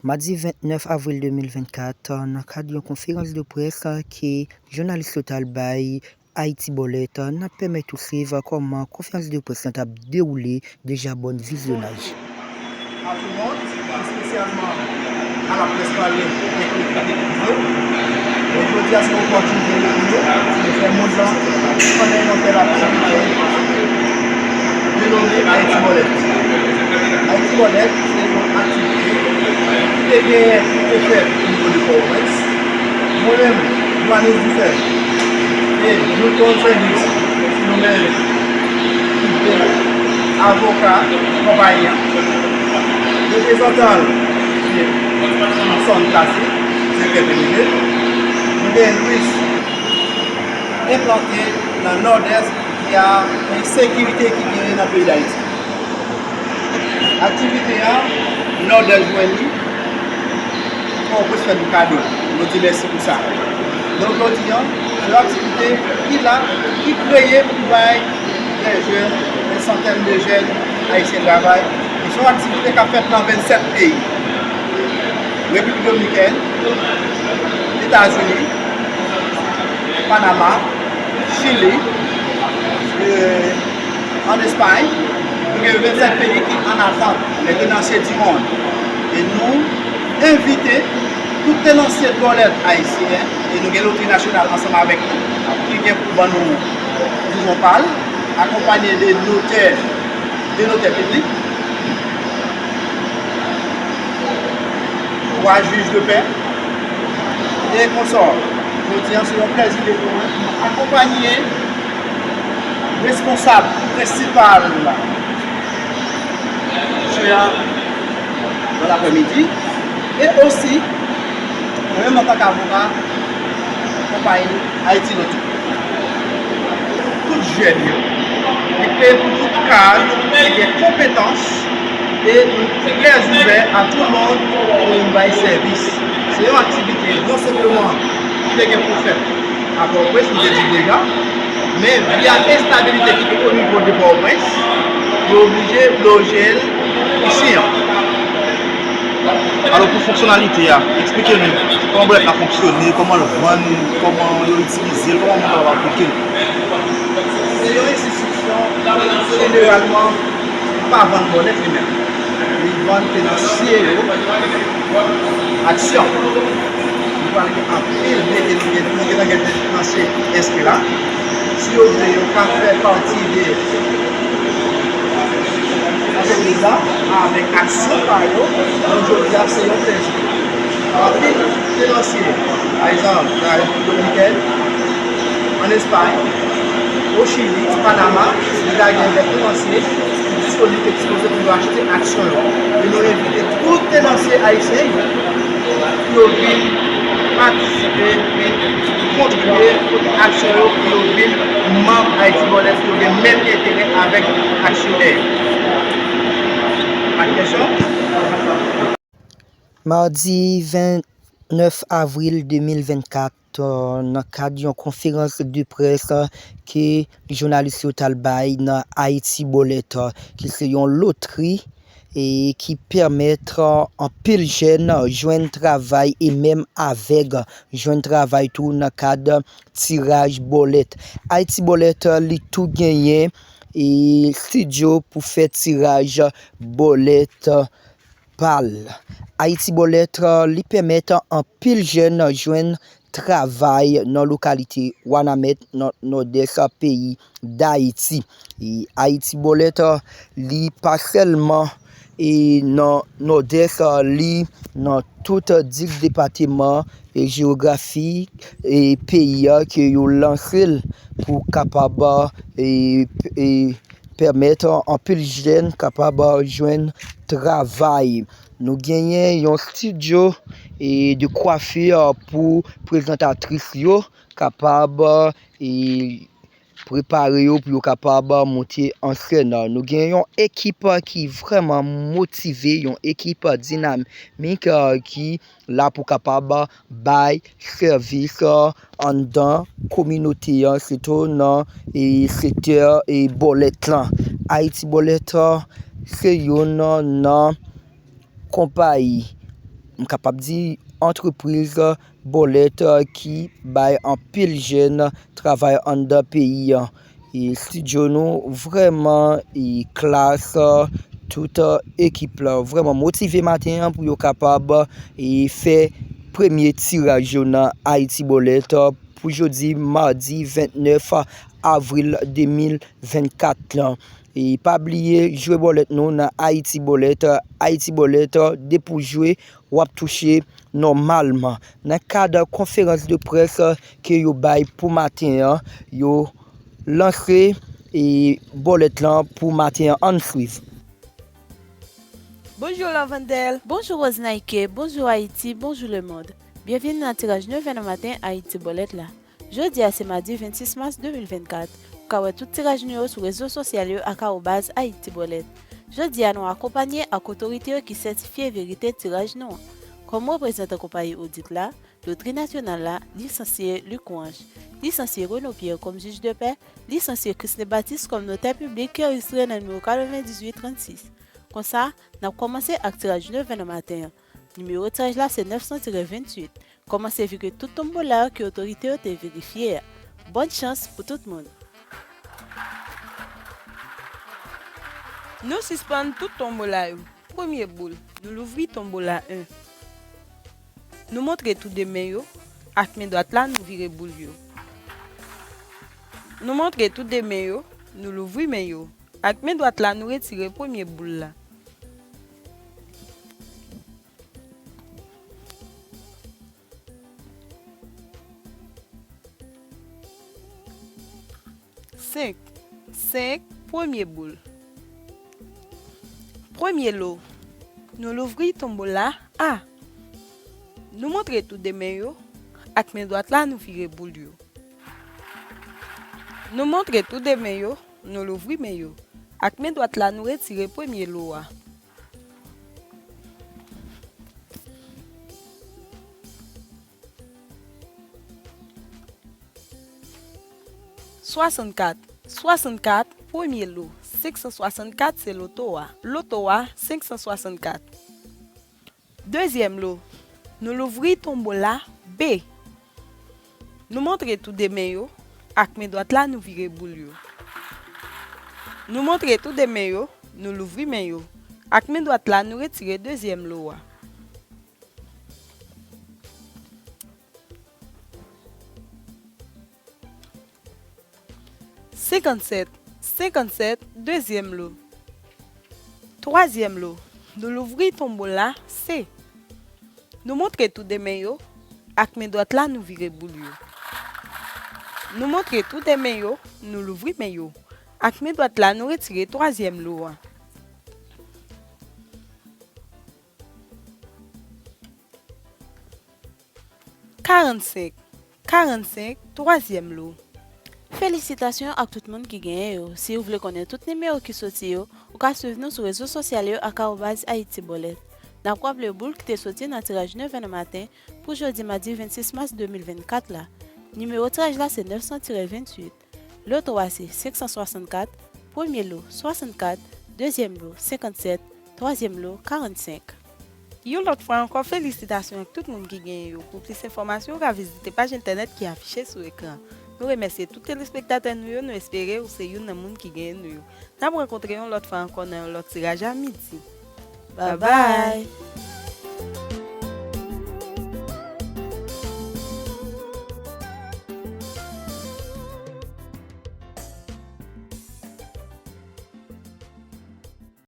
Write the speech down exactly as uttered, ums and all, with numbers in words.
Madi vennèf avril de mil vennkat, nan kad yon konferans de près ke jounalis yo t al bay Ayiti Bòlèt, n ap pèmèt ou swiv kòman konferans de près lan t ap dewoule. Deja, bòn vizyonaj. A tout moun, espesyalman a laprès pale e ekri yo. Bon, jodi a se yon opòtinite pou nou, pou nou fè mond lan konnen yon bèl aktivite denome Ayiti Bòlèt. Ayiti Bòlèt se yon aktivite ki te genyen pou te fèt o nivo de Pòtoprens. Mwen menm, Johannes Dufaire e Newton Saint-Louis, nou menm ki te avoka konpayi an. Reprezantan l se Anson Classic, sekrè P D G. Nou gen Louis enplante nan Nòdès via ensekirite ki genyen nan peyi Dayiti. Aktivite a, Nòdès jwenn li, Pòtoprens fè nou kado. Nou di mèsi pou sa. Donk, jodi a, se yon aktivite ki la, ki kreye pou bay dè jèn, dè santèn de jèn ayisyen travay. E se yon aktivite k ap fèt nan vennsèt peyi. Repiblik Dominikèn, Etazini, Panama, Chili, e, ann Espay, nou gen vennsèt peyi ki ann atant, les tenanciers du monde. E nou envite tout tenansye bòlèt ayisyen, e nou gen lotri nasyonal ansanm avèk nou, ki gen pou ban nou dizon pa l, akonpanye de notè, de notè piblik, twa jij de pè, e konsò. Jodi a, se yon plèzi de pou mwen pou mwen akonpanye responsab prensipal misye a nan laprèmidi, e osi, mwen menm antank avoka, konpayi Haïti Lotus. Tout jèn yo, li kreye pou tout kaz ki gen konpetans e nou trè ouvè a tout moun pou nou bay sèvis. Se yon aktivite non senpleman ki te gen pou fèt a Pòtoprens, m te di l deja, men via enstabilite ki te o nivo de Pòtoprens, yo oblije loje l isi an. Alò, pou fonksyonalite a, eksplike nou kòman bòlèt la fonksyone, kòman l vann, kòman yo itilize l, kòman moun kapab aplike l. Se yon enstitisyon, jeneralman, pa vann bòlèt li menm. Li vann tenansye yo aksyon. Nou pral gen anpil de, de, de, nou gentan gen de tenansye enskri la. Si yo vle, yo ka fè pati de antrepriz la avèk aksyon pa yo. Donk, jodi a, se yon plèzi. Anpil tenansye, pa egzanp, nan Repiblik Dominikèn, ann Espay, o Chili, Panama, deja gen de tenansye ki disponib e dispoze pou yo achte aksyon yo. E nou envite tout tenansye ayisyen yo pou yo vin patisipe, vin kontribye aksyon yo, pou yo vin manm Haïti Bòlèt, pou yo gen menm enterè avèk aksyonè yo. Pa gen kesyon? Madi vennèf avril de mil vennkat, nan kad yon konferans de près ke jounalis yo t al bay nan Ayiti Bòlèt, ki se yon lotri e ki pèmèt anpil jèn jwenn travay e menm avèg jwenn travay tou nan kad tiraj bòlèt. Ayiti Bòlèt, li tou genyen e estidyo pou fè tiraj bòlèt pa l. Ayiti Bòlèt, li pèmèt anpil jèn jwenn travay nan lokalite Wanament, nan nòdès peyi Dayiti. E Ayiti Bòlèt, li pa sèlman e nan nòdès, li nan tout dis depateman e jewografik e peyi a ke yo lanse l pou kapab e, e pèmèt anpil jèn kapab jwenn travay. Nou genyen yon estidyo e de kwafi pou prezantatris yo kapab e prepare yo pou yo kapab monte an sèn. Nou gen yon ekip ki vrèman motive, yon ekip dinamik ki la pou kapab bay sèvis anndan kominote an, sitou nan e sektè e bòlèt lan. Ayiti Bòlèt se youn nan konpayi m kapab di, antrepriz bòlèt ki bay anpil jèn travay anndan peyi an. E estidyo nou vrèman e klas, tout ekip la vrèman motive maten an pou yo kapab e fè premye tiraj yo nan Ayiti Bòlèt pou jodi madi vennèf avril de mil vennkat lan. E pa bliye jwe bòlèt nou nan Ayiti Bòlèt. Ayiti Bòlèt, depi w jwe, w ap touche nòmalman. Nan kad konferans de près ke yo bay pou maten an, yo lanse e bòlèt lan pou maten an. Ann swiv. Bonjou Lovendel. Bonjou Rosnaïke. Bonjou Ayiti. Bonjou lemonn. Byenvini nan tiraj nèf è nan maten Ayiti Bòlèt la. Jodi a se madi vennsis mas de mil vennkat. Ou ka wè tout tiraj nou yo sou rezo sosyal yo ak arobaz Ayiti Bòlèt. Jodi a nou akonpanye ak otorite yo ki sètifye verite tiraj nou an. Kòm reprezantan konpayi odit la, Lotri Nasyonal la, lisansye Luc Orange, lisansye Renaud Pierre kòm jij de pè, lisansye Christine Baptiste kòm notè piblik ki anrejistre nan nimewo katrevendizuit trannsis. Konsa, n ap kòmanse ak tiraj nèf è nan maten an. Nimewo tiraj la se nèf san tire venntuit. Kòmanse vire tout tonbola yo ke otorite yo te verifye a. Bòn chans pou tout moun. Nou sispann tout tonbola yo. Premye boul, nou louvri tonbola en. Nou montre tou de men yo, ak men dwat la nou vire boul yo. Nou montre tou de men yo, nou louvri men yo. Ak men dwat la nou retire premye boul la. Senk. Senk, premye boul. Premye lo. Nou louvri tonbola a. Nou montre tou de men yo, ak men dwat la nou vire boul yo. Nou montre tou de men yo, nou louvri men yo. Ak men dwat la nou retire premye lo a. Swasannkat. Swasannkat, premye lo. Senk san swasannkat se loto a. Loto a, senk san swasannkat. Dezyèm lo. Nou louvri tonbola B. Nou montre tou de men yo, ak men dwat la nou vire boul yo. Nou montre tou de men yo, nou louvri men yo. Ak men dwat la nou retire dezyèm lo a. Senkannsèt. Senkannsèt, dezyèm lo. Twazyèm lo. Nou louvri tonbola C. Nou montre tou de men yo, ak men dwat la nou vire boul yo. Nou montre tou de men yo, nou louvri men yo. Ak men dwat la nou retire twazyèm lo a. Karannsenk. Karannsenk, twazyèm lo. Felisitasyon ak tout moun ki genyen yo. Si w vle konnen tout nimewo ki soti yo, ou ka swiv nou sou rezo sosyal yo ak arobaz Ayiti Bòlèt. N ap raple boul ki te soti nan tiraj nèf è nan maten pou jodi madi vennsis mas de mil vennkat la. Nimewo tiraj la se nèf san tire venntuit. Loto a se senk san swasannkat, premye lo swasannkat, dezyèm lo senkannsèt, twazyèm lo karannsenk. Yon lòt fwa ankò, felisitasyon ak tout moun ki genyen yo. Pou plis enfòmasyon, ou ka vizite paj entènèt ki afiche sou ekran. Nou remèsye tout telespektatè nou yo, nou espere ou se youn nan moun ki genyen nou yo. N ap rankontre yon lòt fwa ankò nan yon lòt tiraj a midi. Babay!